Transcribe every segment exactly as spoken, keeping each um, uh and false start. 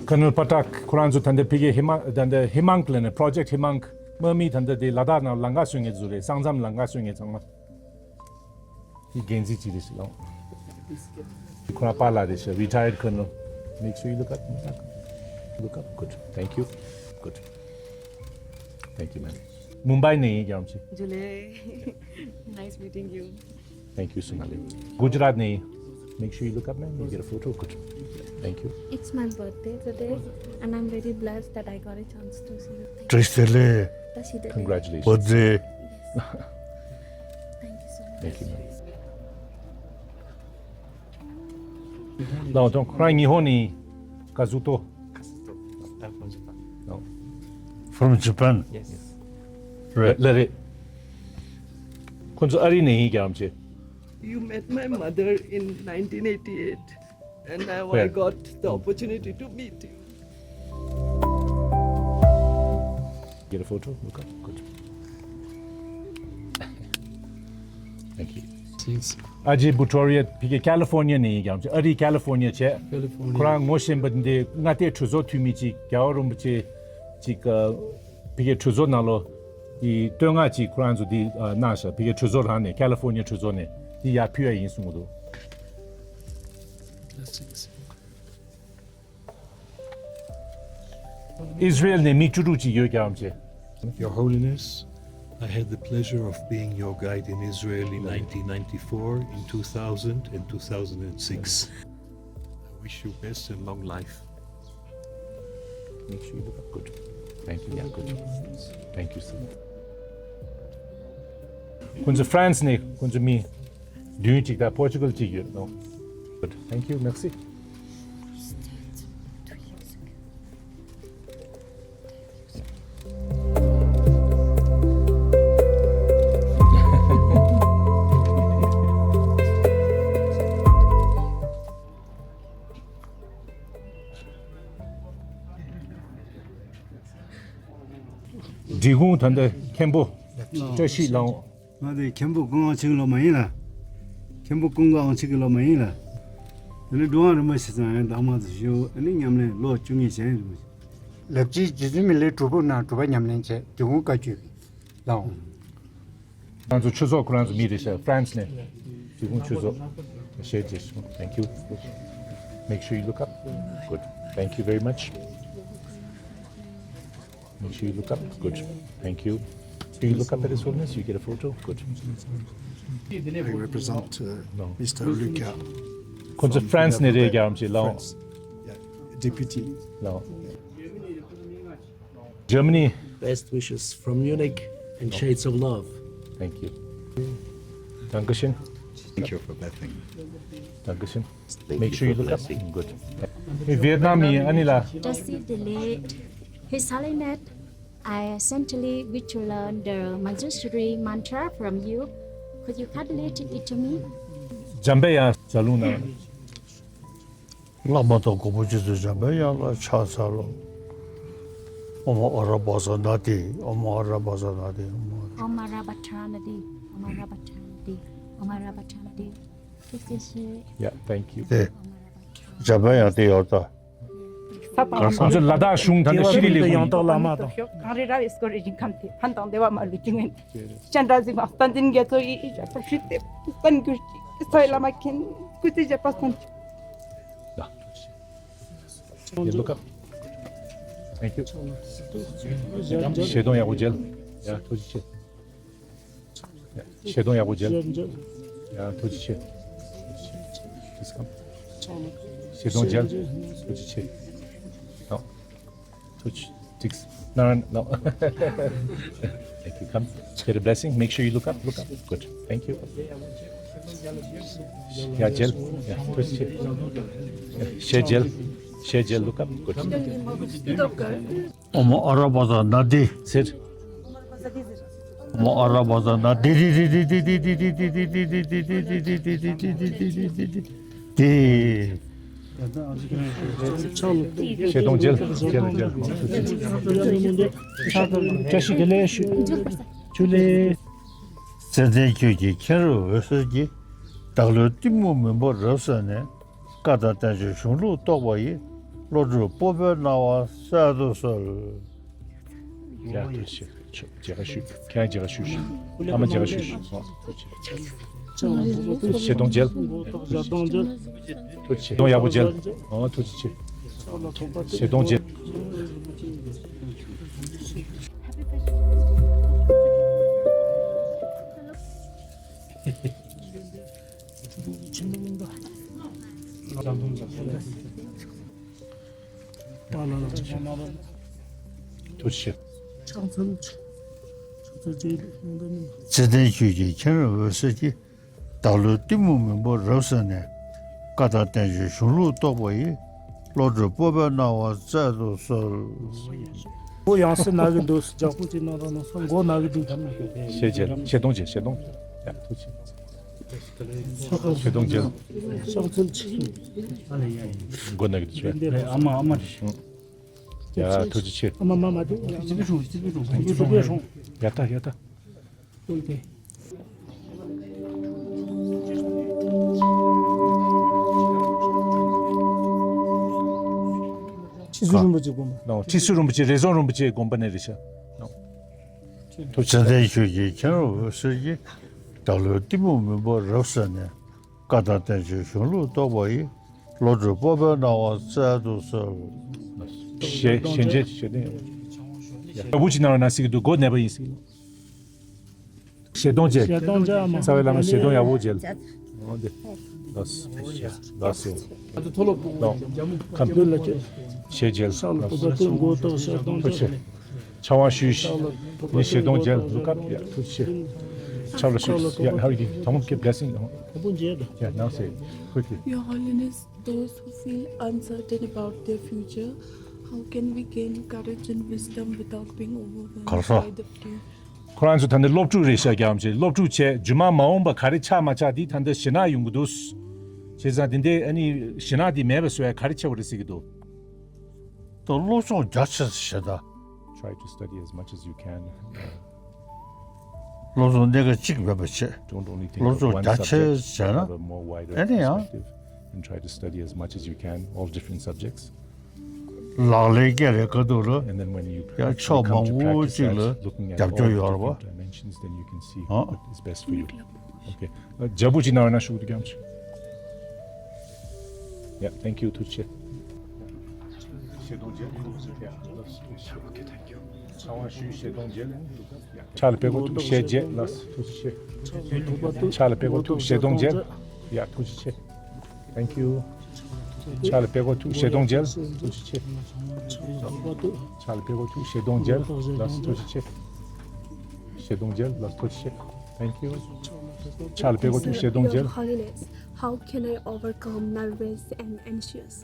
Colonel Patak ཁོ་རང་ཚོ་ད་ལྟ་ཕ་གིའི་ཧི་མ་ད་ལྟ་ཧི་མང་ལ་ནས་Project Himang དམག་མི་ད་ལྟ་དེ་ལ་དྭགས་ནང་ལམ་ཁ་སོན་མཁན་ཚོ་རེད། ས་མཚམས་ལམ་ཁ་སོན་མཁན་ཚང་མ། དེ་འགན་འཛིན་གཅིག་རེད་ཟེར་ལོ། ཁོ་རང་པཱ་ལགས་རེད་ཤག Retired Colonel. Make sure you look up. Look up. Good. Thank you. Good. Thank you, ma'am. Mumbai ནས་ཡིན་རྒྱལ་བ་རིན་པོ་ཆེ། Julie. Nice meeting you. Thank you, Sonali. Gujarat ནས་ཡིན། Make sure you look up, ma'am. You get a photo. Good. Thank you. It's my birthday today, and I'm very blessed that I got a chance to see you. Thank you. བཀྲ་ཤིས་བདེ་ལེགས། བཀྲ་ཤིས་བདེ་ལེགས། Congratulations. བཀྲ་ཤིས་བདེ་ལེགས། Thank you so much. Thank you, ma'am. ལགས་སོ། ཁོ་རང་ཉི་ཧོང་ནས། Kazuto. I'm from Japan. No. From Japan. Yes. Right. ལགས་རེད། ཁོང་ཚོ་ཨ་རི་ནས་ཡིན་རྒྱལ་བ་རིན་པོ་ཆེ། You met my mother in nineteen eighty-eight, and now I Where? got the opportunity to meet you. Get a photo. Look up. Good. Thank you. Thanks. Ajay Bhutoria ཕ་གི་California ནས་ཡིན་རྒྱལ་བ་རིན་པོ་ཆེ། ཨ་རི་California བྱས། California. ཁོ་རང་ངོ་ཤེས་པ་འདི་མངའ་སྡེའི་གྲོས་ཚོགས་འཐུས་མི་གཅིག་རྒྱལ་བ་རིན་པོ་ཆེ་གཅིག་ཕ་གི་གྲོས་ཚོགས་ནང་ལོ། དེ་བསྟོད་བསྔགས་ཅིག་ཁོ་རང་ཚོ་དེ་གནང་ཤག་ཕ་གི་གྲོས་ཚོགས་རང་ནས་California གྲོས་ཚོགས་ནས་དེ་ཡར་ཕུལ་ཡ་ཡིན་གསུང་གི་འདུག་ཨིས་ར་ཨེལ་ནས་མི་བཅུ་དྲུག་ཅིག་ཡོད་རྒྱལ་བ་རིན་པོ་ཆེ། Your Holiness, I had the pleasure of being your guide in Israel in nineteen ninety-four, in two thousand, and two thousand and six. I wish you best and long life. Make sure you look up. Good. Thank you. Yeah, good. Thank you, sir. ཁོང་ཚོ་France ནས་ཁོང་ཚོ་མི་བདུན་ཅིག་དང་Portugal ཅིག་ཡོད་ནོ། Good. Thank you. Merci. འབྲི་གུང་ད་ལྟ་མཁན་པོ་བཀྲ་ཤིས་ལགས། ང་དེ་མཁན་པོ་ཀུན་དབང་ཆེན་གྱི་སློབ་མ་ཡིན་ལ། མཁན་པོ་ཀུན་དབང་ཆེན་གྱི་སློབ་མ་ཡིན་ལ། དེ་ནས་འགྲོ་བ་རིན་པོ་ཆེ་ཚང་ཡང་དང་མ་དུ་ཞུ་ཨ་ནི་ཉམས་ལེན་ལོ་བཅུ་གཉིས་བྱས་རིན་པོ་ཆེ། ལབ་ཀྱི་རྗེ་བཙུན་མི་ལའི་སྒྲུབ་ཕུག་ནང་སྒྲུབ་པ་ཉམས་ལེན་བྱས་དེ་ཀུན་བཀའ་བརྒྱུད་ཀྱི་ལའོ། ཁོ་རང་ཚོ་ཆོས་ཚོགས་ཁོ་རང་ཚོ་མི་རེད་ཤག France ནས་འབྲི་གུང་ཆོས་ཚོགས། ཞེས་བྱས་སོང་། Thank you. Make sure you look up. Good. Thank you very much. Make sure you look up. Good. Thank you. Do you look up at his holiness? You get a photo? Good. I represent uh, No. Mister Lucas. ཁོང་ཚོ France ནས་རེད་རྒྱལ་བ་རིན་པོ་ཆེ་ལའོ། France. Yeah, deputy. ལའོ། Germany. Best wishes from Munich and shades of love. Thank you. Dankeschön. Thank you for blessing. Dankeschön. Make sure you look up. Good. Vietnam ཡིན་ཨ་ནི་ལ། བཀྲ་ཤིས་བདེ་ལེགས། His Holiness, I essentially wish to learn the Manjushri mantra from you. Could you translate it to me? འཇམ་པའི་དབྱངས་ཇ་ལུང་ན། བླ་མ་དང་གོང་མ་རྗེ་བཙུན་འཇམ་པའི་དབྱངས་ལ་ཕྱག་འཚལ་ལོ། ཨོཾ་ཨ་ར་བཛྲ་ན་དྷཱིཿ་ཨོཾ་ཨ་ར་བཛྲ་ན་དྷཱིཿ་ཨོཾ་ཨ་ར། Om Arabhatranadi, Om Arabhatranadi, Om Arabhatranadi. This is it. Yeah, thank you. དེ་འཇམ་པའི་དབྱངས་དེ་ཡོད་ད། ཁོང་ཚོ་ལ་དྭགས་གཞུང་ད་ནི་ཤི་རི་ལི་ཡོང་། ཡང་དག་བླ་མ་དང་། གངས་རི་ར་བས་བསྐོར་བའི་ཞིང་ཁམས་དེ། ཕན་དང་བདེ་བ་མ་ལུས་ཀྱི་མངོན། སྤྱན་རས་གཟིགས་དབང་བསྟན་འཛིན་རྒྱ་མཚོ་ཡི་ཞབས་ཏོག་ཞུས་ཏེ་བསྟན་འགྱུར་གྱི་ས་ཡི་བླ་མ་མཁན་སྐུ་ཚེ་ཞབས་པད་བརྟན། Yeah, look up. Thank you. ཞལ་གདོང་ཡག་པོ་མཇལ། ཡ་ཐུགས་རྗེ་ཆེ། ཡ་ཞལ་གདོང་ཡག་པོ་མཇལ། ཡ་ཐུགས་རྗེ་ཆེ། Please come. ཞལ་གདོང་མཇལ། ཐུགས་རྗེ་ཆེ། ཡ་ཐུགས་རྗེ་ཆེ། ནར་ནོ། Thank you. Come. Get a blessing. Make sure you look up. Look up. Good. Thank you. ཡ་མཇལ། ཡ་ཐུགས་རྗེ་ཆེ། ཞལ་མཇལ། ཞལ་མཇལ། Look up. Good. ཨོཾ་ཨ་ར་བཛྲ་ན་དྷཱིཿ་ཟེར། ཨོཾ་ཨ་ར་བཛྲ་ན་དྷཱིཿ་དྷཱིཿ་ཞལ་གདོང་མཇལ། མཇལ། མཇལ། བཀྲ་ཤིས་བདེ་ལེགས་ཞུ། ཇུ་ལེ། ཙནྡན་ཁྱོད་ཀྱི་མཁྱེན་རབ་འོད་ཟེར་གྱིས། བདག་བློའི་གཏི་མུག་མུན་པ་རབ་བསལ་ནས། བཀའ་དང་བསྟན་བཅོས་གཞུང་ལུགས་རྟོགས་པ་ཡི། བློ་གྲོས་སྤོབས་པའི་སྣང་བ་སྩལ་དུ་གསོལ། ཡ། ཐུགས་རྗེ་ཆེ། མཇལ་ཁ་ཞུ། ཁྱེད་རང་མཇལ་ཁ་ཞུ་ཞུ། ཨ་མ་མཇལ་ཁ་ཞུ་ཞུ། ཨོ། ཐུགས་རྗེ་ཆེ། ཐུགས་རྗེ་ཆེ། གདོང་མཇལ། ཐུགས་རྗེ་ཆེ། གདོང་ཡག་པོ་མཇལ། ཨོ། ཐུགས་རྗེ་ཆེ། གདོང་མཇལ། ཐུགས་རྗེ་ཆེ། ཚེ་བརྟན་ཆོས་ཀྱི་མཁྱེན་རབ་འོད་ཟེར་གྱིས། བདག་བློའི་གཏི་མུག་མུན་པ་རབ་བསལ་ནས། བཀའ་དང་བསྟན་བཅོས་གཞུང་ལུགས་རྟོགས་པ་ཡི། བློ་གྲོས་སྤོབས་པའི་སྣང་བ་སྩལ་དུ་གསོལ། ཨོ། ཡང་སེ་ན་གི་འདུག་རྒྱག་པོ་ཅིག་གནང་རོགས་གནང་། ས་མགོ་ན་གི་འདུག་ད་མི་ཤེས། ཞལ་མཇལ། ཞལ་གདོང་མཇལ། ཞལ་གདོང་མཇལ། ཡ། ཐུགས་རྗེ་ཆེ། ཞལ་གདོང་མཇལ། ཕྱག་འཚལ་ཆེ། མགོ་ན་གི་འདུག་ཆེ། ཨ་མ་ཨ་མ། ཡ། ཐུགས་རྗེ་ཆེ། ཨ་མ་མ་མ་དེ། ཅི་བི་ཤོང་ཅི་བི་ཤོང་ཅི་བི་ཤོང་། ཡ་ད་ཡ་ད། ཁྲི་ཟུར་རིན་པོ་ཆེ་དགོངས་པ། ཁྲི་ཟུར་རིན་པོ་ཆེ། རེ་ཟུང་རིན་པོ་ཆེ་དགོངས་པ་ནས་རེད་ཤག། ཐུགས་རྗེ་ཆེ། ཚེ་བརྟན་ཆོས་ཀྱི་མཁྱེན་རབ་འོད་ཟེར་གྱིས། བདག་བློའི་གཏི་མུག་མུན་པ་རབ་བསལ་ནས། བཀའ་དང་བསྟན་བཅོས་གཞུང་ལུགས་རྟོགས་པ་ཡི། བློ་གྲོས་སྤོབས་པའི་སྣང་བ་སྩལ་དུ་གསོལ། ཞལ་ཞལ་མཇལ་ཞལ་འདོན་ཡག་པོ་ཅིག་གནང་རོགས་གནང་ཟེར་གྱི་འདུག་སྒོ་ནས་པ་ཡིན་ཟེར་གྱི་འདུག་ཞལ་གདོང་མཇལ། ཞལ་གདོང་མཇལ། ཨ་མ། རྩ་བའི་བླ་མ་ཞལ་གདོང་ཡག་པོ་མཇལ། འོ་འདི། ལགས་སོ། ལགས་སོ། ཨ་ཏི་མཐོ་སློབ་ཁམས། ཞལ་མཇལ། ཕྱག་ལ་ཕུར་པ་ཐོགས། མགོ་བཏོགས། ཞལ་གདོང་མཇལ། ཕྱག་དབང་ཞུས། ངས་ཞལ་གདོང་མཇལ། Look up. Yeah. ཐུགས་རྗེ་ཆེ། ཕྱག་ལ་ཞུས། Yeah, how are you? Don't give blessing. Yeah, now say quickly. Your Holiness, those who feel uncertain about their future, how can we gain courage and wisdom without being overwhelmed ག་ས། By the fear? ཁོ་རང་ཚོ་ད་ལྟ་སློབ་ཕྲུག་རེད་ཤག་རྒྱ་མ་ཆེ། སློབ་ཕྲུག་བྱས་རྗེས་མ་མ་འོངས་པ་ག་རེ་ཆགས་མ་ཆགས་འདི་ད་ལྟ་ཞེད་སྣང་ཡོང་གི་འདུག་བྱས་ཙང་དེ་འདྲའི་ཨ་ནི་ཞེད་སྣང་འདི་མེད་པ་བཟོ་ཡ་ག་རེ་བྱེད་དགོས་རེད་ཟེར་གྱི་འདུག་ད་སློབ་སྦྱོང་རྒྱ་ཆེ་ཙམ་བྱེད་ད། Try to study as much as you can. སློབ་སྦྱོང་གནད་འགག་གཅིག་མེད་པ་བྱེད། Don't only think of one subject, have a more wider perspective, and try to study as much as you can, all different subjects. ལག་ལེན་བཀལ་བའི་ཁ་ཐུག་ལ། And then when you ཡང་ཕྱོགས་མང་པོ་ཅིག་ལ་རྒྱབ་སྐྱོར་ཡོད་རེད་པ། Dimensions, then you can see what is best for you. Okay. ཨ། ཇ་བུ་ཅིག་གནང་རོགས་གནང་ཞུ་གི་འདུག་རྒྱ་མ་ཆེ། Yeah, thank you. ཐུགས་རྗེ་ཆེ། ཞལ་གདོང་མཇལ། Yeah. Okay, thank you. ཚང་མ་ཞུས། ཞལ་གདོང་མཇལ། ཕྱག་ལ་པད་ཀོ་ཐུག་ཞལ་མཇལ། ལགས་སོ། ཐུགས་རྗེ་ཆེ། ཕྱག་ལ་པད་ཀོ་ཐུག་ཞལ་གདོང་མཇལ། Yeah, ཐུགས་རྗེ་ཆེ། Thank you. ཕྱག་ལ་པད་ཀོ་ཐུག་ཞལ་གདོང་མཇལ། ཐུགས་རྗེ་ཆེ། ཕྱག་ལ་པད་ཀོ་ཐུག་ཞལ་གདོང་མཇལ། ལགས་སོ། ཐུགས་རྗེ་ཆེ། ཞལ་གདོང་མཇལ། ལགས་སོ། ཐུགས་རྗེ་ཆེ། Thank you. ཕྱག་ལ་པད་ཀོ་ཐུག་ཞལ་གདོང་མཇལ། Your Holiness, how can I overcome nervous and anxious?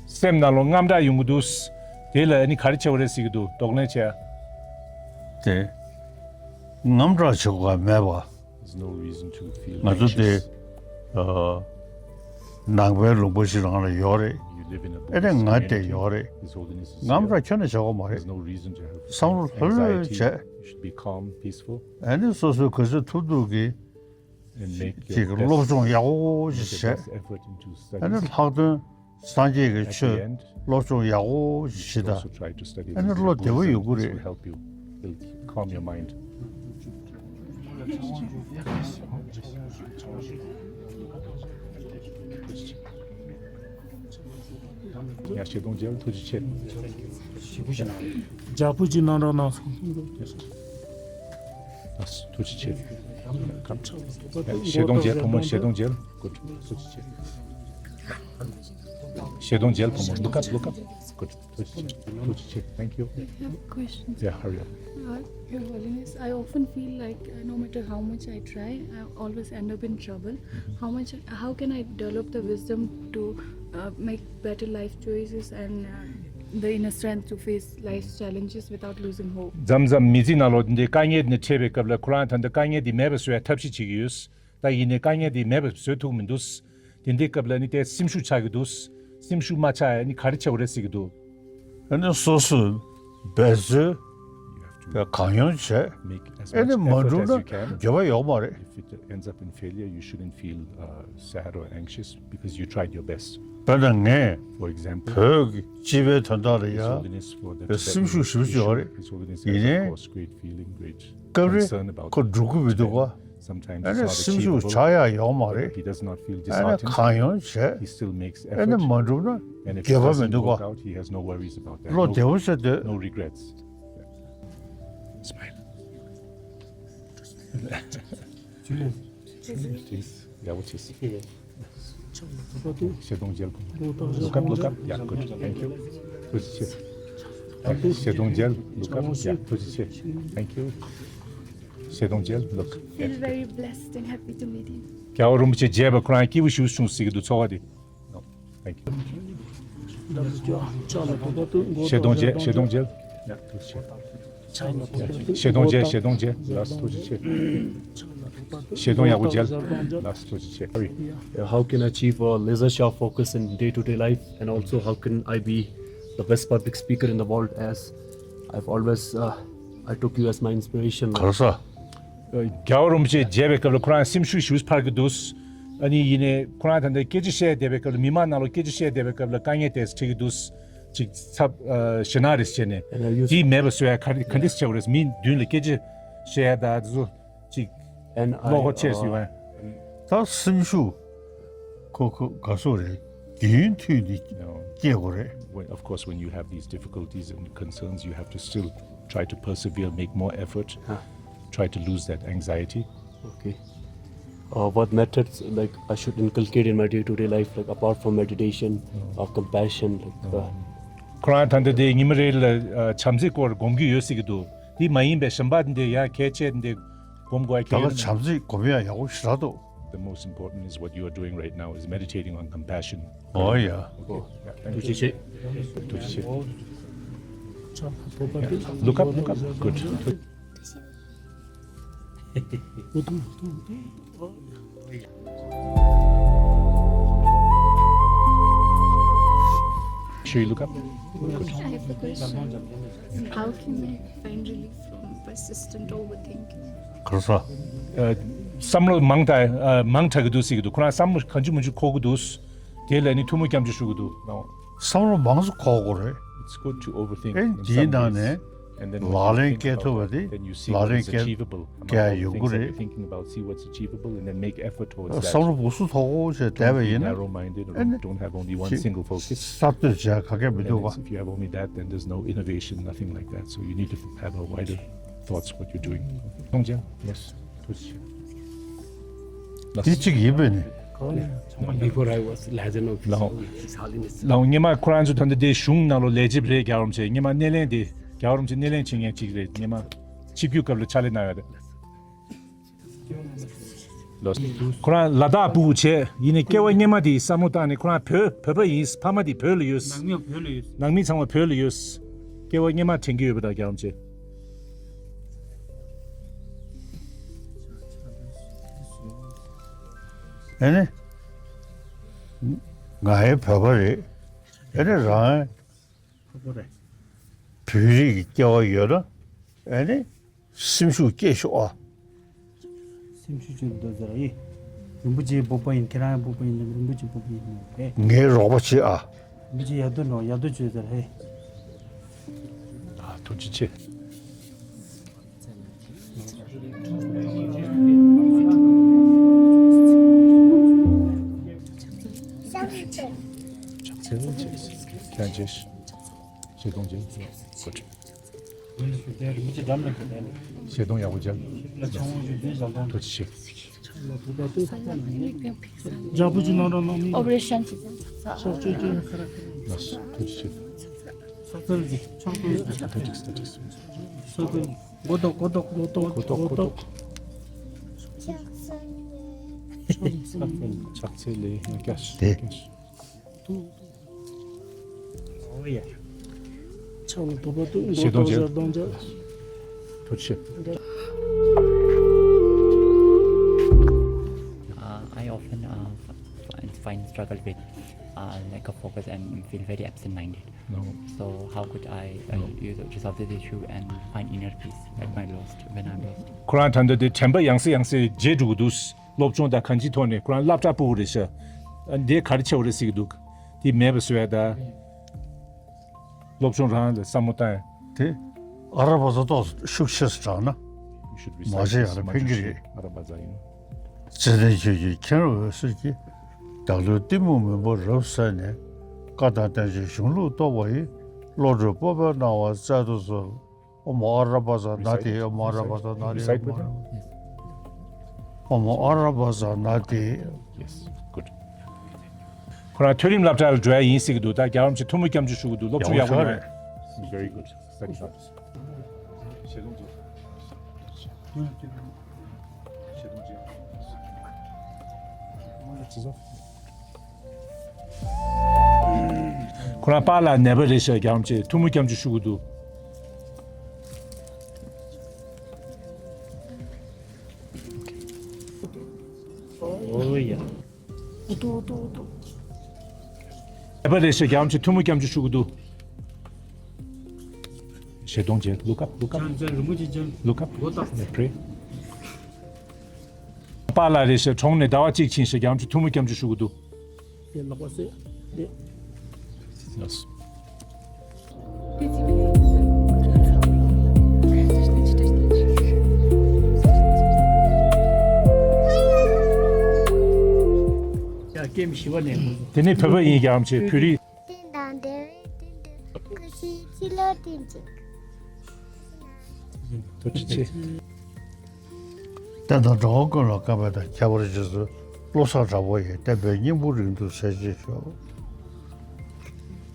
སེམས་ནང་ལོགས་དངངས་སྐྲག་ཡོང་གི་འདུག་དེ་ལ་ཨ་ནི་ག་རེ་བྱེད་དགོས་རེད་ཟེར་གྱི་འདུག་གདོང་ལེན་བྱས། དེ། དངངས་སྐྲག་བྱེད་དགོས་མེད་པ། There's no reason to feel anxious. ང་ཚོ་དེ། ཨ། ནང་པའི་ལུང་པ་ཞིག་རང་ལ་ཡོད་རེད། You live in a Buddhist community. ཨེ་ནས་ང་དེ་ཡོད་རེད། His Holiness is here. དངངས་སྐྲག་ཁྱོན་ནས་བྱེད་དགོས་མ་རེད། There's no reason to have anxiety. བསམ་བློ་ལྷོད་ལྷོད་བྱས། You should be calm, peaceful. ཨེ་ནས་སོ་སོས་ག་ཚོད་ཐུབ་ཐུབ་ཀྱིས། And make your best, ཅིག་སློབ་སྦྱོང་ཡག་པོ་ཅིག་བྱས། Make your best effort into studies. ཨ་ནི་ལྷག་དོན་སངས་རྒྱས་ཀྱི་ཆོས་སློབ་སྦྱོང་ཡག་པོ་ཞིག་བྱེད་དང་། ཨ་ནི་བློ་བདེ་པོ་ཡོང་གི་རེད། At the end, you should also try to study reasonable books, which will help you. It'll calm your mind. ཡ། ཞལ་གདོང་མཇལ། ཐུགས་རྗེ་ཆེ། ཇ་བུ་ཅིག་གནང་རོགས་གནང་སོང་། ཐུགས་རྗེ་ཆེ། ཞལ་གདོང་མཇལ། བུ་མོ་ཞལ་གདོང་མཇལ། Good. ཐུགས་རྗེ་ཆེ། ཞལ་གདོང་མཇལ། བུ་མོ། Look up, look up. Good. ཐུགས་རྗེ་ཆེ། ཐུགས་རྗེ་ཆེ། Thank you. I have questions. Yeah, hurry up. Uh, Your Holiness, I often feel like, uh, no matter how much I try, I always end up in trouble. How much, how can I develop the wisdom to, uh, make better life choices and, uh, the inner strength to face life's challenges without losing hope? མཚམས་མཚམས་མི་ཚེ་ནང་ལོགས་འདི་འདྲའི་དཀའ་ངལ་འདི་འཕྲད་པའི་སྐབས་ལ། ཁོ་རང་ད་ལྟ་དཀའ་ངལ་འདི་མེད་པ་བཟོ་ཡ་ཐབས་ཤེས་བྱེད་ཀྱི་ཡོད། ད་ཡིན་ནའི་དཀའ་ངལ་འདི་མེད་པ་བཟོ་ཐུབ་མི་འདུག་དེ་འདྲའི་སྐབས་ལ་ནི་དེ་སེམས་ཤུགས་ཆག་གི་འདུག་སེམས་ཤུགས་མ་ཆག་ཡ་ནི་ག་རེ་བྱེད་དགོས་རེད་ཟེར་གྱི་འདུག་ཨ་ནི་སོ་སོས་འབད་རྩོལ་གང་ཡོང་བྱས། ཨ་ནི་མ་འགྲུབ་ན་འགྱོད་པ་ཡོང་མ་རེད། If it ends up in failure, you shouldn't feel, uh, sad or anxious because you tried your best. དཔེར་ན་ངས་For example, བོད་ཀྱི་སྤྱི་པའི་དོན་དག་ལ his ཡང་holiness for the Tibetan སེམས་ཤུགས་ཞེ་པོ་ཅིག་ཡོད་རེད། His Holiness ཡིན་has, of ནའི་course, great feeling, great སྐབས་རེ concern about ཁོ་འགྲོ་གི་མི་འདུག་ག Sometimes ཨ་it's ནི་not སེམས་ཤུགས་achievable. བྱ་ཡག་ཡོད་མ་རེད། He does not feel ཨ་ནི་disheartened. གང་ཡོང་བྱས། He still makes ཨ་ནི་effort. མ་འགྲུབ་ན་And if it དགེ་བ་མི་doesn't འདུག་work ག out, he has no worries about that. བློ་No, བདེ་པོ་བྱས་སྡོད། No regrets. Smile. Cheers. ཡག་པོ་བྱས། ཞེ་གདོང་མཇལ། Look up, look up. Yeah, good. Thank you. ཐུགས་རྗེ་ཆེ། ཞེ་གདོང་མཇལ། Look up. Yeah, ཐུགས་རྗེ་ཆེ། Thank you. ཞེ་གདོང་མཇལ། Look. Feel very blessed and happy to meet him. རྒྱལ་བ་རིན་པོ་ཆེ་མཇལ་བ་ཁོ་རང་སྐྱིད་པོ་ཞེ་པོ་བྱུང་ཟེར་གྱི་འདུག་ཚོར་བ་དེ། No. Thank you. ཞེ་གདོང་མཇལ། ཞེ་གདོང་མཇལ། Yeah, ཐུགས་རྗེ་ཆེ། ཞེ་གདོང་མཇལ། ཞེ་གདོང་མཇལ། Last ཐུགས་རྗེ་ཆེ། ཞེ་གདོང་ཡག་པོ་མཇལ། Last ཐུགས་རྗེ་ཆེ། Hurry. Yeah, how can I achieve a laser sharp focus in day-to-day life, and also how can I be the best public speaker in the world, as I've always, uh, I took you as my inspiration. ག་རེ་ཟེར། རྒྱལ་བ་རིན་པོ་ཆེ་མཇལ་བའི་སྐབས་ལ་ཁོ་རང་སེམས་ཤུགས་ཞེ་པོ་འཕར་གྱི་འདུག་ཨ་ནི་ཡིན་ནའི་ཁོ་རང་ད་ལྟ་སྐད་ཆ་བཤད་བསྡད་པའི་སྐབས་ལ་མི་མང་ནང་ལོགས་སྐད་ཆ་བཤད་བསྡད་པའི་སྐབས་ལ་དཀའ་ངལ་དེ་འཕྲད་ཀྱི་འདུག་ཅིག་ཚབ་ཨ་ཞེད་སྣང་རེ་བྱས་ནས། And I used དེ་མེད་པ་བཟོ་ཡ་ག་ག་འདྲས་བྱེད་དགོས་རེད། མི་མདུན་ལ་སྐད་ཆ་བཤད་ཡ་ད་དེ་ཚོ་ཅིག And I, བློ་ཁོག་ཆེ་ཞུ་བ། ད་སེམས་ཤུགས་ཁོ་ཁོ་ག་སོ་རེད། རྒྱུན་མཐུད་ནས་སྐྱེ་དགོས་རེད། When, of course, when you have these difficulties and concerns, you have to still try to persevere, make more effort, try to lose that anxiety. Okay. Uh, what methods, like, I should inculcate in my day-to-day life, like, apart from meditation, uh, compassion, like, uh, ཁོ་རང་ད་ལྟ་དེ་ཉི་མ་རེ་ལ་ཨ་བྱམས་བརྩེའི་སྐོར་སྒོམ་གྱི་ཡོད་ཟེར་གྱི་འདུག་དེ་མ་ཡིན་པའི་གཞན་པ་འདི་ཡང་གལ་ཆེ་འདི་སྒོམ་དགོས་ཡ་ད་ག་ཁྱེད་བྱམས་བརྩེ་སྒོམ་ཡ་ཡག་པོ་ཞེ་དྲག་འདུག The most important is what you are doing right now is meditating on compassion. Oh, yeah. Okay. Yeah, thank you. ཐུགས་རྗེ་ཆེ། ཐུགས་རྗེ་ཆེ། Look up, look up. Good. Should you look up? Good. I have a question. How can I find relief from persistent overthinking? ག་རེ་ཟེར། ཨ། བསམ་བློ་མང་དྲགས་ཨ་མང་དྲགས་ཀྱི་འདུག་ཟེར་གྱི་འདུག་ཁོ་རང་བསམ་བློ་གང་བྱུང་མང་བྱུང་འཁོར་གྱི་འདུག་དེ་ལ་ནི་ཐུགས་སྨོན་སྐྱབས་འཇུག་ཞུ་གི་འདུག་བསམ་བློ་མང་ཙམ་འཁོར་དགོས་རེད། It's good to overthink ཨེ་in འདིའི་some ནང་ways. ནས And then ལག་ལེན་འཁེལ་ཐུབ་པ་དེ་ལག་ལེན་འཁེལ་འཁེལ་ཡ་ཡོང་གི་རེད། Thinking about, see what's achievable and then make effort towards that. བསམ་བློ་འུ་སུ་ཐོག་ཅེས་བསྡད་པ་ཡིན་ན། Narrow minded or don't have only one single focus. གསར་གཏོད་བྱ་ག་གེ་མི་འདུག་ག If you have only that, then there's no innovation, nothing like that. So you need to have a wider thoughts what you're doing. ཐུགས་རྗེ་ཆེ། འདི་གཅིག་ཡིན་པས་ནི། Before I was legend of ལའོ། ལའོ་སྔོན་མ་ཁོ་རང་ཚོ་ད་ལྟ་དེ་གཞུང་ནང་ལོགས་ལས་བྱེད་རེད། རྒྱལ་བ་རིན་པོ་ཆེ་སྔོན་མ་སྣེ་ལེན་དེ་རྒྱལ་བ་རིན་པོ་ཆེ་སྣེ་ལེན་བྱེད་མཁན་གཅིག་རེད། སྔོན་མ་ཆིབས་བསྒྱུར་སྐབས་ལ་ཕྱག་ལས་གནང་ཡོད་རེད། ལོ། ཁོ་རང་ལ་དྭགས་ཕྲུ་གུ་བྱས་ཡིན་ནའི་སྐྱེ་བ་སྔོན་མ་དེ་བསམ་བློ་བཏང་ནས་ཁོ་རང་བོད་བོད་པ་ཡིན། ཕ་མ་དེ་བོད་ལ་ཡོད། ནང་མི་བོད་ལ་ཡོད། ནང་མི་ཚང་མ་བོད་ལ་ཡོད། སྐྱེ་བ་སྔོན་མ་དྲན་གྱི་ཡོད་པ་དང་རྒྱལ་བ་རིན་པོ་ཆེ། ཨེ་ནི། ང་ཡང་བོད་པ་རེད། ཨེ་ནི་རང་བོད་རིགས་ཀྱི་སྐྱེ་བ་ཡོད་ན་ཨེ་ནི་སེམས་ཤུགས་སྐྱེ་ཤོག་ཨ། སེམས་ཤུགས་སྐྱེ་འདུག་ཟེར་ཡིན། རིན་པོ་ཆེའི་སྤོབས་པ་ཡིན། ཁྱེད་རང་ཡང་སྤོབས་པ་ཡིན་ལ་རིན་པོ་ཆེའི་སྤོབས་པ་ཡིན་ནོ་ཧེ། ངའི་རོགས་པ་བྱེད་ཨ། རིན་པོ་ཆེ་ཡར་དུ་འགྲོ། ཡར་དུ་བྱོས་ཟེར་ཧེ། ཨ་ཐུགས་རྗེ་ཆེ། ཞེ་གདོང་མཇལ། Good. ཞེ་གདོང་ཡག་པོ་མཇལ། ཐུགས་རྗེ་ཆེ། Operation. ཐུགས་རྗེ་ཆེ། མགོ་ཐོག་མགོ་ཐོག་མགོ་ཐོག་ཕྱག་འཚལ་ལེ་ཡང་བསྐྱར་ཞིག་དེ། ཕྱག་ལ་དོ་པ་ཏུ་ཞེ་གདོང་མཇལ། ཞེ་གདོང་མཇལ། ཐུགས་རྗེ་ཆེ། Uh, I often uh, find, find struggle with uh, lack of focus and feel very absent-minded. No. So how could I uh, No. use, resolve this issue and find inner peace at my lost when I'm lost? ཁོ་རང་ད་ལྟ་དེ་དྲན་པ་ཡང་སེ་ཡང་སེ་བརྗེད་འགྲོ་གི་འདུག་སློབ་སྦྱོང་དང་གང་ཅིའི་ཐོག་ནས་ཁོ་རང་སློབ་གྲྭ་ཕྲུ་གུ་རེད་ཤག་འདི་ག་རེ་བྱེད་དགོས་རེད་ཟེར་གྱི་འདུག་འདི་མེད་པ་བཟོ་ཡ་ད། སློབ་སྦྱོང་རང་ལ་བསམ་བློ་བཏང་ཡ། དེ་ཨ་ར་བ་ཛ་ཏོག་ཤུགས་ཆེ་སུ་དྲག་ན། མ་བྱེད་ཡ་ལ་ཕན་གྱི་རེད། ཨ་ར་བ་ཛ་ཡིན། བརྩེ་ལྡན་ཆོས་ཀྱི་མཁྱེན་རབ་འོད་ཟེར་གྱིས། བདག་བློའི་གཏི་མུག་མུན་པ་རབ་བསལ་ནས། བཀའ་དང་བསྟན་བཅོས་གཞུང་ལུགས་རྟོགས་པ་ཡི། བློ་གྲོས་སྤོབས་པའི་སྣང་བ་སྩལ་དུ་གསོལ། ཨོཾ་ཨ་ར་བ་ཛ་ན་དྷཱིཿ་ཨོཾ་ཨ་ར་བ་ཛ་ན་དྷཱིཿ་ཨོཾ་ཨ་ར་བ་ཛ། ཨོཾ་ཨ་ར་བ་ཛ་ན་དྷཱིཿ Yes, good. ཁོ་རང་མཐོ་རིམ་སློབ་གྲྭ་ལ་འགྲོ་ཡ་ཡིན་ཟེར་གྱི་འདུག་ད་རྒྱལ་བ་རིན་པོ་ཆེ་ཐུགས་སྨོན་སྐྱབས་འཇུག་ཞུ་གི་འདུག་སློབ་སྦྱོང་ཡག་པོ་ཡོད་རེད། Very good. Study hard. ཁོ་རང་པཱ་ལགས་ནད་པ་རེད་ཤག་རྒྱལ་བ་རིན་པོ་ཆེ་ཐུགས་སྨོན་སྐྱབས་འཇུག་ཞུ་གི་འདུག་ཨོ་ཡ། ནད་པ་རེད་ཤག་རྒྱལ་བ་རིན་པོ་ཆེ་ཐུགས་སྨོན་སྐྱབས་འཇུག་ཞུ་གི་འདུག་ཞལ་གདོང་མཇལ། Look up, look up. ལྕམ་རིན་པོ་ཆེ་མཇལ། Look up. མགོ་བཏགས། Pray. པཱ་ལགས་རེད་ཤག་གྲོངས་ནས་ཟླ་བ་གཅིག་ཕྱིན་ཤག་རྒྱལ་བ་རིན་པོ་ཆེ་ཐུགས་སྨོན་སྐྱབས་འཇུག་ཞུ་གི་འདུག་དེ་ལག་པ་བསད་དེ། Yes. ཡ་སྐྱེམས་ཞི་བ་ནས། དེ་ནས་བོད་པ་ཡིན་རྒྱལ་བ་རིན་པོ་ཆེ་བོད་རིགས། བསྟན་དང་འགྲོ་བའི་དོན་དུ། སྐུ་བཞིའི་ཕྱི་ལོགས་སྟོན་ཅིག་ཐུགས་རྗེ་ཆེ། བསྟན་དང་འགྲོ་བ་ཀུན་ལ་བཀའ་དང་ཁྱད་པར་རྗེ་བཙུན་བློ་བཟང་གྲགས་པ་ཡིས། བསྟན་པའི་སྙིང་པོ་རིང་དུ་གསལ་བྱེད་ཤོག་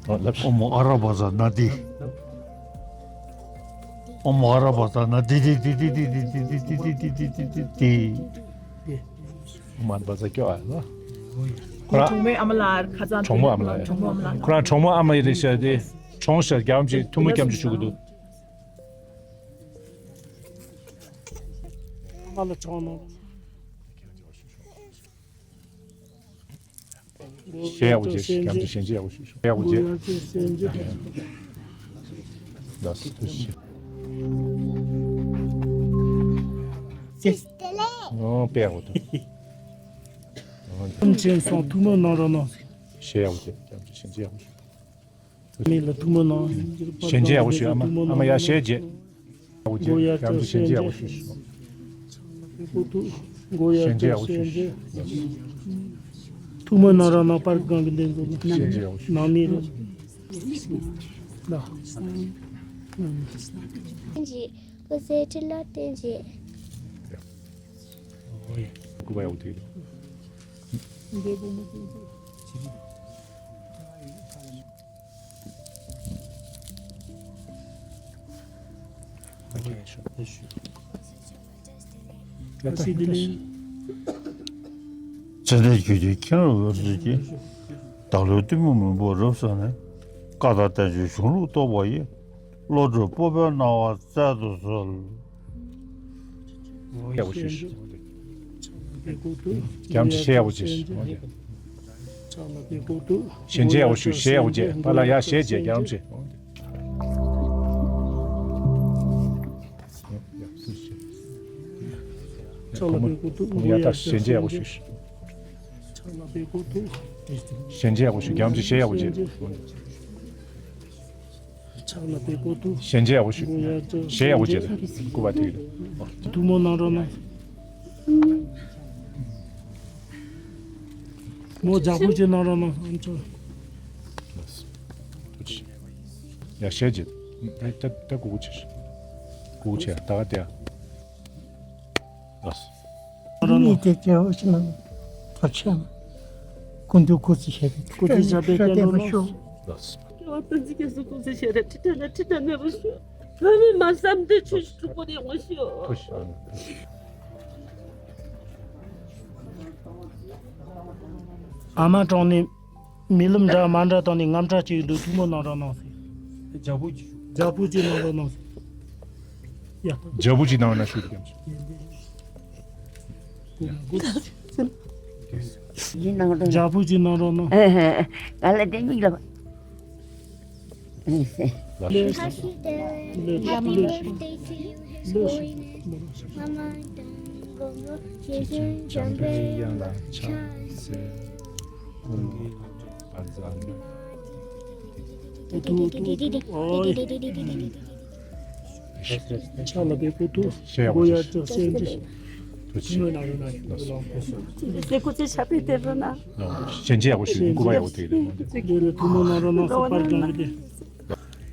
ཨོཾ་ཨ་ར་བ་ཛ་ན་དྷཱིཿ་ཨོཾ་ཨ་ར་བ་ཛ་ན་དྷཱིཿ་ཨོཾ་ཨ་ར་བ་ཛ་སྐྱོ་ཨ་ལ། ཁོ་རང་གྲོགས་མོའི་ཨ་མ་ལགས་ཁ་སང་གྲོགས་མོ་ཨ་མ་ལགས། གྲོགས་མོ་ཨ་མ་ལགས། ཁོ་རང་གྲོགས་མོ་ཨ་མ་ཡིན་རེད་ཤག་དེ་གྲོངས་ཤག་རྒྱལ་བ་རིན་པོ་ཆེ་ཐུགས་སྨོན་སྐྱབས་འཇུག་ཞུ་གི་འདུག་ཨ་མ་ལགས་གྲོངས་ནོ། ཞལ་ཡག་པོ་བྱས། རྒྱལ་བ་རིན་པོ་ཆེ་ཞལ་མཇལ་ཡག་པོ་ཞུ་ཞུ། ཞལ་ཡག་པོ་བྱས། ལགས་སོ། ཐུགས་རྗེ་ཆེ། ཨོ་དཔེ་ཡག་པོ་འདུག་ཨོ། ཐུགས་རྗེ་ཆེ་སོང་། ཐུགས་སྨོན་གནང་རོགས་གནང་། ཞལ་ཡག་པོ་བྱས། རྒྱལ་བ་རིན་པོ་ཆེ་ཞལ་མཇལ་ཡག་པོ་ཞུ། མི་ལ་ཐུགས་སྨོན་གནང་། ཞལ་མཇལ་ཡག་པོ་ཞུ། ཨ་མ་ཨ་མ་ཡ་ཞལ་མཇལ་ཡག་པོ་བྱས། རྒྱལ་བ་རིན་པོ་ཆེ་ཞལ་མཇལ་ཡག་པོ་ཞུ་ཞུ། ཞལ་མཇལ་ཡག་པོ་ཞུ་ཞུ། ཐུགས་སྨོན་གནང་རོགས་གནང་། པར་གང་གི་འདི་ཚོ་ནང་མི་རེད། ལགས། སྐུ་ཚེ་ཁྲི་ལོ་བརྟན་ཅིག་སྐུ་པར་ཡག་པོ་ཐུག་ཡོད། བརྩེ་ལྡན་ཆོས་ཀྱི་མཁྱེན་རབ་འོད་ཟེར་གྱིས། བདག་བློའི་གཏི་མུག་མུན་པ་རབ་བསལ་ནས། བཀའ་དང་བསྟན་བཅོས་གཞུང་ལུགས་རྟོགས་པ་ཡི། བློ་གྲོས་སྤོབས་པའི་སྣང་བ་སྩལ་དུ་གསོལ། ཡག་པོ་ཞུ་ཞུ། རྒྱལ་བ་རིན་པོ་ཆེ་ཞལ་ཡག་པོ་བྱས་ཞུ། ཞལ་མཇལ་ཡག་པོ་ཞུ། ཞལ་ཡག་པོ་བྱས། པཱ་ལགས་ཡར་ཞལ་མཇལ། རྒྱལ་བ་རིན་པོ་ཆེ། ཕྱག་ལ་པད་ཀོ་ཐུག་ཡ་ད་ཞལ་མཇལ་ཡག་པོ་ཞུ། ཕྱག་ལ་པད་ཀོ་ཐུག་ཞལ་མཇལ་ཡག་པོ་ཞུ། རྒྱལ་བ་རིན་པོ་ཆེ་ཞལ་ཡག་པོ་མཇལ། ཕྱག་ལ་པད་ཀོ་ཐུག་ཞལ་མཇལ་ཡག་པོ་ཞུ། ཞལ་ཡག་པོ་མཇལ། སྐུ་པར་ཐུག་ཡོད། ཐུགས་སྨོན་གནང་རོགས་གནང་། མོ་རྒྱག་པོ་ཅིག་གནང་རོགས་གནང་། ཨམ་ཅོག་ཡ་ཞལ་མཇལ། ད་ད་ད་སྐུ་པར་ཆེ། སྐུ་པར་ཆེ་ད་ག་དེ་ཡ། ལགས་སོ། མི་དེ་སྐྱེ་བ་ཕྱི་ནང་ཐོབ་ཆེན། ཀུན་ཏུ་སྐུ་ཚེ་ཞབས་པད་ཀུན་ཏུ་ཞབས་པད་བརྟན་པར་ཤོག་སྐྱེ་བ་ཕན་ཚུན་སྐྱེ་སུ་ཀུན་ཚེ་ཞབས་པད་ཁྲི་ཕྲག་ནས་ཁྲི་ཕྲག་གནས་པར་ཤོག་བོད་མི་མ་བསམ་དུས་ཆོས་ཕྱོགས་སྤོ་ཡོང་བར་ཤོག་ཨ་མ་གྲོངས་ནས། རྨི་ལམ་འདྲ་མ་འདྲ་བཏང་ནས་དངངས་སྐྲག་ཅིག་འདུག་ཐུགས་སྨོན་གནང་རོགས་གནང་ཟེར། རྒྱག་པོ་ཅིག་རྒྱག་པོ་ཅིག་གནང་རོགས་གནང་ཟེར། ཡ། རྒྱག་པོ་ཅིག་གནང་རོགས་གནང་ཞུ་རྒྱུ། ཡིན་གནང་རོགས། རྒྱག་པོ་ཅིག་གནང་རོགས་གནང་། ག་ལ་དེ་མིག་ལ། Happy birthday to you, His Holiness. Mama དང་མགོན་པོ་རྗེ་བཙུན་འཇམ་པའི་དབྱངས་ལ་ཕྱག་འཚལ། ཨོ་ཡ། ཕྱག་ལ་འབེབས་པོ་ཐུགས། ཤེས་ཡག་པོ་མགོ་ཡར་བྱས། བཀྲ་ཤིས་བདེ་ལེགས། ཐུགས་རྗེ་ཆེ། ཟེར་སྐུ་ཚེ་ཞབས་པད་བརྟན་པར་གནང་། ཞལ་མཇལ་ཡག་པོ་ཞུ། སྐུ་པར་ཡག་པོ་དེ་རེད། འདི་ལ་ཐུགས་སྨོན་གནང་རོགས་གནང་། སོ་པར་སྒང་གི་དེ།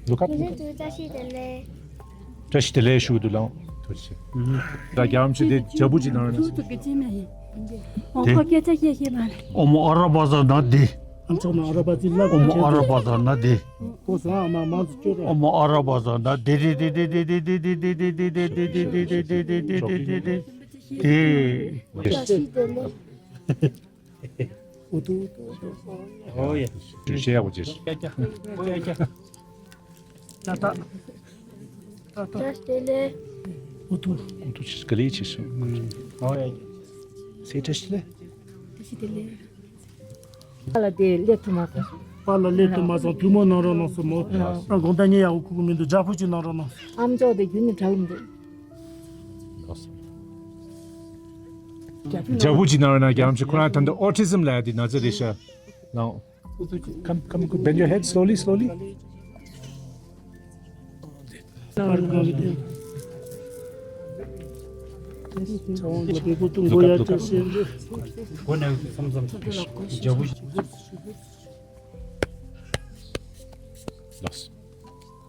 ལོ་ཀ། བཀྲ་ཤིས་བདེ་ལེགས། བཀྲ་ཤིས་བདེ་ལེགས་ཞུ་འདུག་ལགས། ཐུགས་རྗེ་ཆེ། ད་རྒྱལ་བ་རིན་པོ་ཆེ་དེ་ཇ་བུ་ཅིག་གནང་རོགས་གནང་། ཁོ་སྐད་ཆ་བཤད་ཤེས་མ་རེད། ཨོ་མོ་ཨ་ར་པ་ཟ་ན་དེ། ཨམ་ཆོག་ན་ཨ་ར་པ་ཅིག་ལབ། ཨོ་མོ་ཨ་ར་པ་ཟ་ན་དེ། ཁོ་སོང་ཨ་མ་མང་དུ་སྐྱོ་རོགས། ཨོ་མོ་ཨ་ར་པ་ཟ་ན་དེ་དེ་དེ། བཀྲ་ཤིས་བདེ་ལེགས། ཨུ་ཐུ་ཨུ་ཐུ་ཨུ་ཐུ། ཨོ་ཡ། བཤད་ཡག་པོ་བྱས། ཀྱ་ཀྱ། ཨོ་ཡ་ཀྱ། ཏག་ཏག། ཏག་ཏག། བཀྲ་ཤིས་བདེ་ལེགས། ཨུ་ཐུ་ཨུ་ཐུ་ཆེ་ག་ལེ་ཆེ་སོང་། ཨོ་ཡ་ཀྱ། སེ་བཀྲ་ཤིས་བདེ་ལེགས། བཀྲ་ཤིས་བདེ་ལེགས། ཨ་ལ་དེ་སླེབས་ཐུབ་མ་སོང་། པཱ་ལགས་སླེབས་ཐུབ་མ་སོང་། ཐུགས་སྨོན་གནང་རོགས་གནང་སོ་མོ། ཨ་དགོང་དག་ཉལ་ཡག་པོ་ཁུག་གི་མི་འདུག་ཇ་ཕུ་ཅིག་གནང་རོགས་གནང་། ཨམ་ཅོག་དེ་རྒྱུན་ནས་དྲག་གི་མི་འདུག་ཇ་བུ་ཅིག་ནང་ན་རྒྱ་རམ་ཆི་ཁོ་རང་ད་ལྟ་ཨོ་ཊི་ཛིམ་ལབ་ཡ་དེ་ན་ཚ་རེད་ཤག་ལགས། Come, come, bend your head slowly, slowly. ལགས།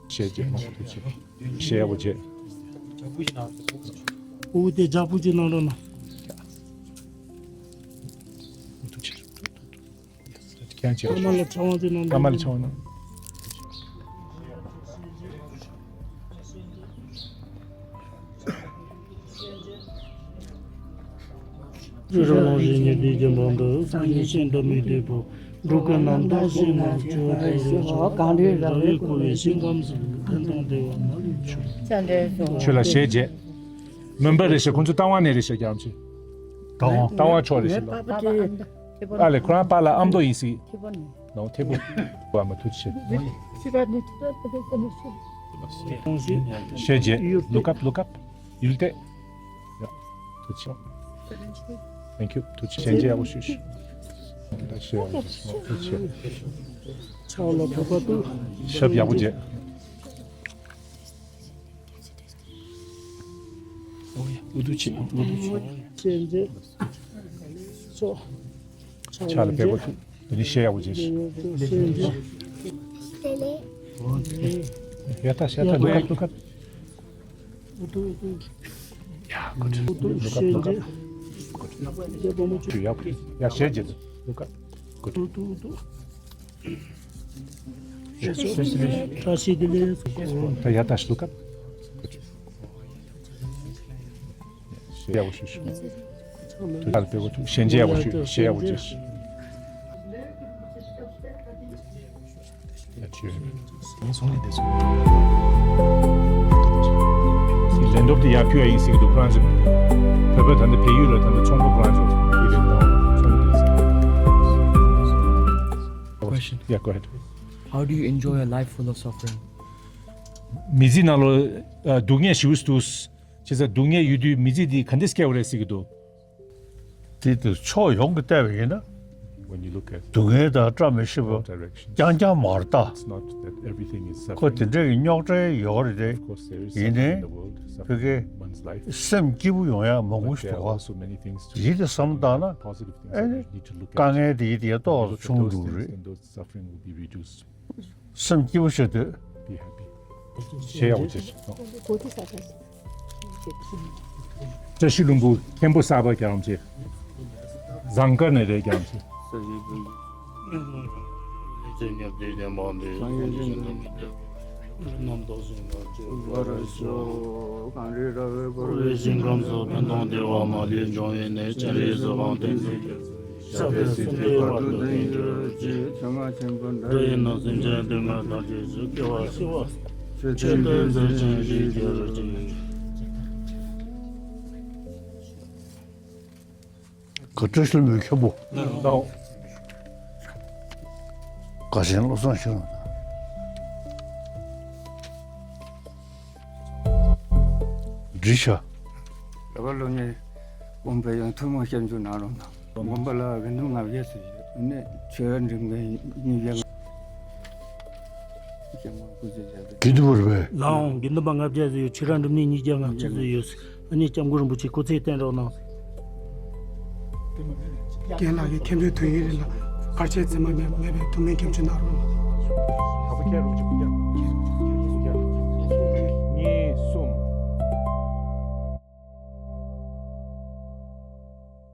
བཤད་རྒྱུ་མང་པོ་ཐུགས་རྗེ་ཆེ། བཤད་ཡག་པོ་བྱས། འུ་དེ་ཇ་བུ་ཅིག་གནང་རོགས་གནང་། ཐུགས་རྗེ་ཆེ། ཁྱེད་རང་ཅིག་ཀ་མ་ལ་ཕྲེང་བ་ཅིག་གནང་། ཀ་མ་ལ་ཕྲེང་བ་གནང་། སྤྱིར་རང་བཞིན་ཉིད་དུ་བརྒྱན་པ་འདི། སངས་རྒྱས་ཤིན་ཏུ་མི་འདོད་པ། འགྲོ་ཀུན་རྣམ་དག་ཞིང་རྣམ་དཔྱོད་དང་། གང་འདུལ་རང་རིག་གོ་བའི་ཞིང་ཁམས་སུ། ཕན་དང་བདེ་བ་མ་ལུས་མཆོག་ཆོས་ལ་ཞེས་བྱས། མོན་པ་རེད་ཤག་ཁོང་ཚོ་རྟ་དབང་ནས་རེད་ཤག་རྒྱ་རམ་ཆི། རྟ་དབང་རྟ་དབང་ཕྱོགས་རེད་ཤག་ལགས། ཨ་ལས་ཁོ་རང་པཱ་ལགས་ཨ་མདོ་ཡིན་སྲིད། ནང་ཐེ་བོ། བ་མ་ཐུག་ཆེ། ཞེས་བྱས། Look up, look up. ཡུལ་ཏེ། ཡ། ཐུག་ཆེ། Thank you. ཐུག་ཆེ། ཞལ་མཇལ་ཡག་པོ་ཞུ་ཞུ། ད་ཞུ་ཡག་པོ་ཞུ། ཐུག་ཆེ། ཕྱག་ལ་ཕོག་པ་དུ། ཞབས་ཡག་པོ་བྱས། ཨུ་ཐུ་ཆེ། ཨུ་ཐུ་ཆེ། ཕྱག་ལ་ཕེབས་པ་ཐུག་དེ་ནི་ཤེས་ཡག་པོ་བྱེད་ཤིག་ཡ་ད་ཤ་ད་ལུ་ཀ་ལུ་ཀ་ཡ་གོ་ལུ་ཀ་ལུ་ཀ་ཡ་ཤེས་བྱེད་ལུ་ཀ་གོ་བཀྲ་ཤིས་བདེ་ལེགས། ད་ཡ་ད་ཤི་ལུ་ཀ་ཤེས་ཡག་པོ་ཞུ་ཞུ། དུ་ད་ལ་པེ་གོ་ཐུག་ཞན་ཅེ་ཡག་པོ་ཞུ། ཞེ་ཡག་པོ་ཅེས། ལན་འདོབ་དེ་ཡར་ཕུལ་བ་ཡིན་ཟེར་གི་འདུག་ཁོ་རང་ཚོ་བོད་པ་ད་ལྟ་བལ་ཡུལ་ལ་ད་ལྟ་ཚོང་པ་ཁོ་རང་ཚོ་དེ་རེད་དང་ཚོང་པ་དེ་Question. Yeah, go ahead. How do you enjoy a life full of suffering? མི་ཚེ་ནང་ལོ་ཨ་སྡུག་བསྔལ་ཞེ་པོ་ཅིག་འདུག་བྱས་ཙང་སྡུག་བསྔལ་ཡོད་དུས་མི་ཚེ་འདི་ག་འདྲས་སྐྱེལ་བ་རེད་ཟེར་གྱི་འདུག་དེ་དུས་ཕྱོགས་ཡོངས་ཀྱིས་བལྟས་པ་ཡིན་ན། When you look at སྡུག་བསྔལ་དང་བཀྲ་མི་ཤིས་པ་all directions, རྐྱང་རྐྱང་མ་རེད་ད། It's not that everything is suffering. ཁོ་དེ་འདྲས་ཀྱི་རྙོག་དྲ་ཡོད་རེད་དེ། Of course, there is ཡིན་ནའི་suffering in the world, ཕ་གི་suffering in one's life. སེམས་སྐྱིད་པོ་ཡོང་ཡ་མང་པོ་ཞིག་འདུག་ག་དེ་ཡིད་དུ་བསམ་བཏང་ན་ཨེ་ནི་དཀའ་ངལ་དེ་ཡིད་དུ་ཡ་ཏོག་ཙམ་ཆུང་འགྲོ་རེད། Suffering will be reduced. སེམས་སྐྱིད་པོ་བྱེད་འདོད། Be happy. ཞེས་ཡག་པོ་བྱེད་ཤོག་བཀྲ་ཤིས་ལྷུན་པོ་མཁན་པོ་གསར་པ་རྒྱ་རམ་ཆེ། ཟངས་དཀར་ནས་རེད་རྒྱ་རམ་ཆེ། གངས་རིའི་ར་བས་བསྐོར་བའི་ཞིང་ཁམས་སུ། ཕན་དང་བདེ་བ་མ་ལུས་འབྱུང་བའི་གནས། སྤྱན་རས་གཟིགས་དབང་ལྡན་ཞིང་རྒྱས་སུ་གསལ། ཞབས་པད་སྲིད་མཐའི་བར་དུ་བརྟན་གྱུར་ཅིག་འགྲོ་བའི་ནང་སེམས་ཅན་སྡུག་བསྔལ་དག་བྱེད་ཕྱིར། སྐྱེ་བ་ཤི་བ་ཆོས་བསྟན་མཛད་ཅིང་བཞུགས་གྱུར་ཅིག་ག་བཀྲ་ཤིས་ལྷུན་པོའི་མཁན་པོ། ལགས། དགའ་ཆེན་བློ་བཟང་ཤེས་རབ་དང་། འགྲིག་ཤག་རྒྱ་གར་སློབ་གཉེར་དགོན་པའི་ཡང་ཐུན་མོང་སྐྱབས་འཇུག་གནང་རོགས་གནང་། དགོན་པ་ལ་དགེ་འདུན་ལྔ་བརྒྱ་ཙམ་ཡོད། ནས་ཆོས་ར་འགྲིམ་མཁན་ཉིས་བརྒྱ་ལྔ་བཅུ་ཞིག་མ་སྐུ་ཚེ་ཞབས་བརྟན། དགེ་འདུན་པ་རེད་པས། ལའང་དགེ་འདུན་པ་ལྔ་བརྒྱ་ཟིག་ཡོད། ཆོས་ར་འགྲིམ་མཁན་ཉིས་བརྒྱ་ལྔ་བཅུ་ཟིག་ཡོད། ཨ་ནི་སྐྱབས་མགོན་རིན་པོ་ཆེ་སྐུ་ཚེ་བརྟན་རོགས་གནང་། རྒན་ལགས་ཀྱིས་མཁན་པོའི་ཐུགས་ཡིད་རིང་ལ་བར་ཆད་མཚན་མ་མེད་མེད་པའི་ཐུགས་སྨོན་སྐྱབས་འཇུག་གནང་རོགས་གནང་།